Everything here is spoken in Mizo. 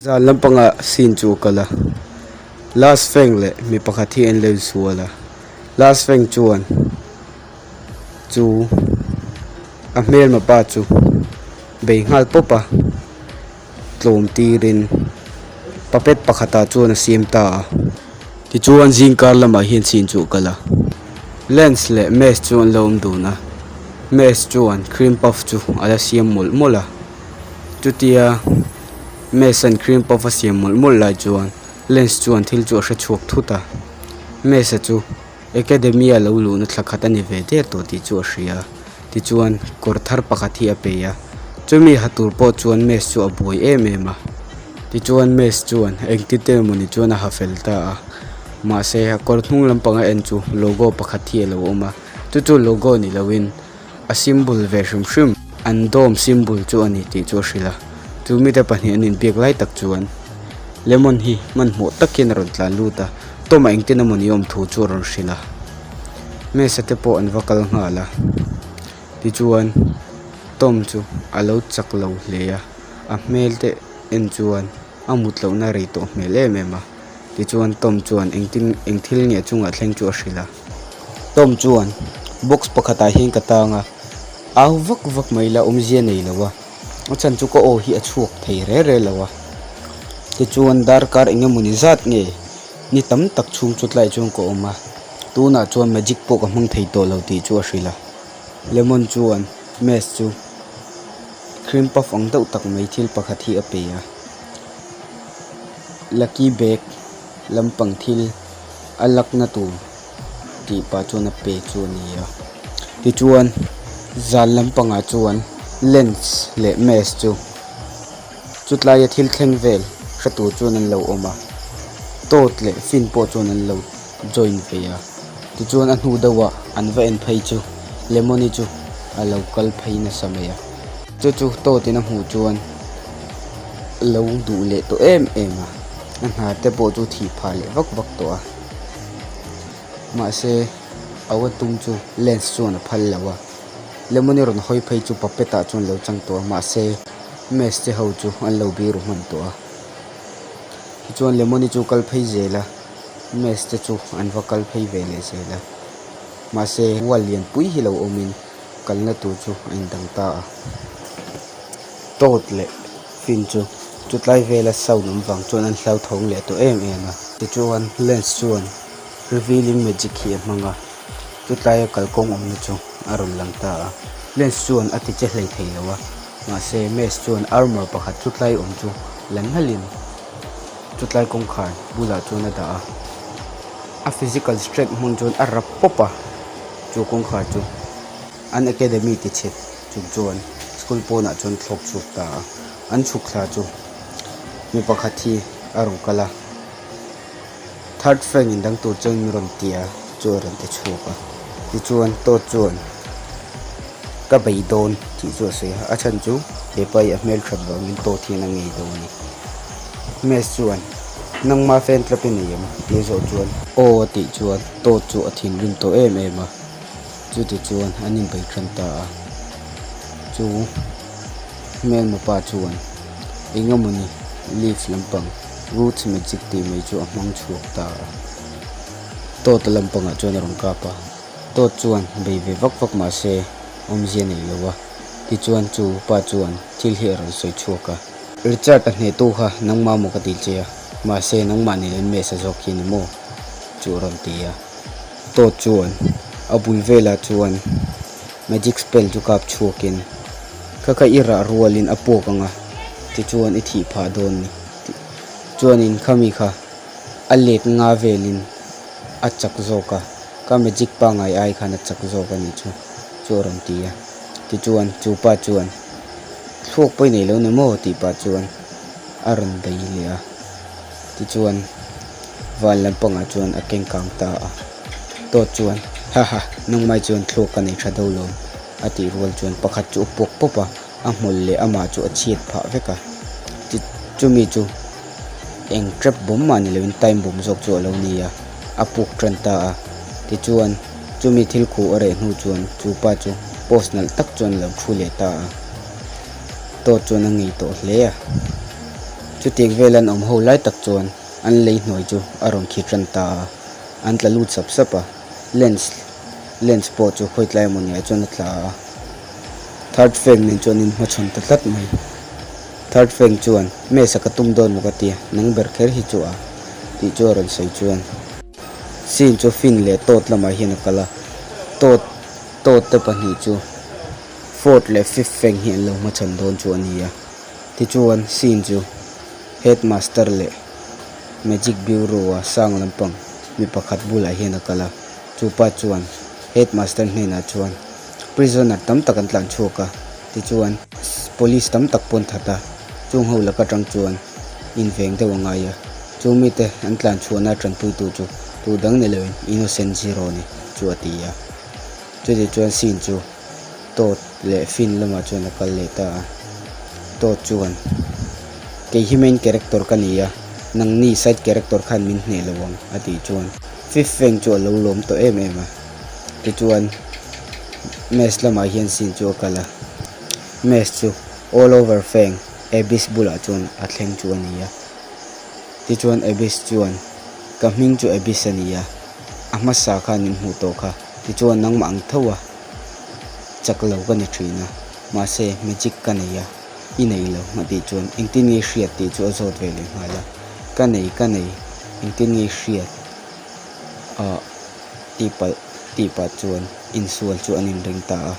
Zan lampangah scene chu a kal a, Last Fang leh mi pakhat hi an lo insual a, Last Fang chuan chu a hmelma pa chu bei nghal pawp a, tlawm tirin puppet pakhatah chuan a siam ta a, tichuan zingkar lamah hian scene chu a kal a, Lance leh Mace chu an lo awm dun a, Mace chuan cream puff chu a la siam mawlh mawlh a, chutia. Mason cream puff a siam mawlh mawlh lai chuan Lance chuan thil chu a hre chhuak thut a, Mesa chu Academy a lo luhna thla khat a ni ve der tawh tih chu a hria a, tichuan kawr thar pakhat hi a pe a, chumi ha tur pawh chuan Mace chu a buai em em a, tichuan Mace chuan engtin te emawni chuan a ha fel ta a, mahse a kawr hnung lampang a en chu logo pakhat hi a lo awm a, chu chu logo ni loin A symbol ve hrim hrim. An dawm symbol chu a ni tih chu a hrilh a. Chu mite pahnih an inbiak lai tak chuan Lemon hi hmanhmawh tak hian a rawn tlan lut a, Tom-a engtin emaw ni awm thu chu a rawn hrilh a. Mesa te pawh an va kal nghal a. Tichuan Tom chu a lo chak lo hle a, a hmel te en chuan a mut lohna rei tawh hmel em em a. Tichuan Tom chuan engtin eng thil nge chungah thleng chu a hrilh a. Tom chuan box pakhatah hian ka tang a, au vak vak mai la awmzia nei lo a, a chhan chu ka aw hi a chhuak thei re re lo a. Tichuan darkar eng emawni zat nge ni tam tak chhung chu tlaiah chuan ka awm a, tunah chuan magic pawh ka hmang thei tawh lo tih chu a hrilh a. Lemon chuan Mace chu cream puff ang deuh tak mai thil pakhat hi a pe a. Lucky bag lampang thil a lakna tur tih pah chuan a pe chu a ni a tichuan zan lampangah chuan lens leh maze chu chutlaia thil thleng vel hre tur chuan an lo awm a tawt leh fin pawh chuan an lo join ve a tichuan a hnu deuhah an va en phei chu lemon-i chu a lo kal phei nasa mai a chu chu tawt in a hmuh chuan. lo duh leh tawh em em a a hnar te pawh chu thih phah leh vak vak tawh a mahse a ua tum chu lens chuan a phal lo a lemon-i rawn hawi phei chu puppet ah chuan a lo chang tawh a mahse maze te ho chu an lo biru hman tawh a tichuan lemon-i chu kal phei zel a maze te chu an va kal phei ve leh zel a mahse wall lian pui hi lo awmin kalna tur chu a indang ta a. Tawt leh fin chu chutlai vela sound awm vang chuan an hlauthawng leh tawh em em a. Tichuan lens chuan revealing magic hi a hmang a, chutlaia kalkawng awmna chu a rawn lang ta a. Lens chuan a ti che hlei thei lo a, mahse maze chuan armour pakhat chutlai awm chu la nalhin chutlai kawngkhar bulah chuan a dah a. A physical strength hmang chuan a rap pawp a, chu kawngkhar chu an academy ti chhe chung chuan school pawnah chuan thlawk chhuak ta a an chhuk thla chu mi pakhat hi a rawn kal a third frank in dang tur chuan min rawn ti a chu a rawn ti chhuak a tichuan tawt chuan ka bei dawn tih chu a sawi a a chhan chu hepa hi a hmelthat vangin tawt hian a ngei dawn a ni maze chuan nangma fan club i nei em tih a zawh chuan aw a tih chuan tawt chu a thinrim tawh em em a. Chuti chuan an inbei tan ta a, chu hmelma pa chuan eng emawni leaf lampang roots magic tih mai chu a hmang chhuak ta a, Todd-a lampangah chuan a rawn kap a, Todd chuan bei ve vak vak mah se awmzia nei lo a, tichuan chu pa chuan thil hi a rawn sawi chhuak a. Richard-a hnehtu kha nangmah maw ka ti che a, mahse nangmah ni loin Mesa zawk hi a ni maw? chu a rawn ti a. Todd chuan a bul velah chuan magic spell chu kap chhuakin kha kha i rah rualin a puak ang a tichuan i thih phah dawn ni tih chuanin khami kha a let nga velin a chak zawk a ka magic pangngai ai khan a chak zawk a nih chu chu a rawn ti a tichuan chu pa chuan thluak pawh i nei lo ni maw tih pah chuan a rawn bei leh a tichuan. Van lampangah chuan a keng kang ta a, Todd chuan, Ha ha, nangmai chuan thluak ka nei tha deuh lo, a tih rual chuan pakhat chu a puak pawp a, a hmawlh leh amah chu a chhiat phah vek a. Chumi chu eng trap bomb mah ni loin time bomb zawk chu a lo ni a, a puk tan ta a. Tichuan, chumi thil khuh a reh hnu chuan chu pa chu post nalh tak chuan a lo thu leh ta a. Todd chuan a ngei tawh hle a. Chutiang vel an awm ho lai tak chuan an lei hnuai chu a rawn khi tan ta a, an tla lut sap sap a, lens lens pawh chu khawi tlai emaw niah chuan a tla a, third feng nen chuan an inhmachhawn ta tlat mai. Third feng chuan mesa ka tum dawn maw ka tia, nang ber kher hi chu a tih chu a rawn sawi chuan. Scene chu fin leh tawt lamah hian a kal a, tawt tawt te pahnih chu fourth leh fifth feng hi an lo hmachhawn dawn chu a ni a. Tichuan scene chu headmaster leh magic bureau a sang lampang mi pakhat bulah hian a kal a, chupa chuan headmaster hnenah chuan prisoner tam tak an tlan chhuak a tichuan police tam tak pawh an that a chung ho laka tang chuan inveng deuh a ngai a chu mite an tlan chhuahna tanpuitu chu tu dang ni loin innocent zero ni chu a ti a chuti chuan scene chu. Tawt leh Finn lamah chuan a kal leh ta a. Tawt chuan, Kei hi main character ka ni a, nangni side character khan min hneh lo ang, a tih chuan Fifth Fang chu a lo lawm tawh em em a. Tichuan, Maze lamah hian scene chu a kal a. Maze chu All Over Fang, Abyss bulah chuan a thleng chu a ni a. Tichuan Abyss chuan, Ka hming chu Abyss a ni a, a hmasa khan min hmuh tawh kha, tichuan nangmah ang tho a. Chak lo ka ni thin a, mahse magic ka nei a, i nei lo a tih chuan engtin nge i hriat tih chu a zawt ve leh nghal a, ka nei ka nei engtin nge i hriat ah tih palh tih pah chuan insual chu an inring ta a.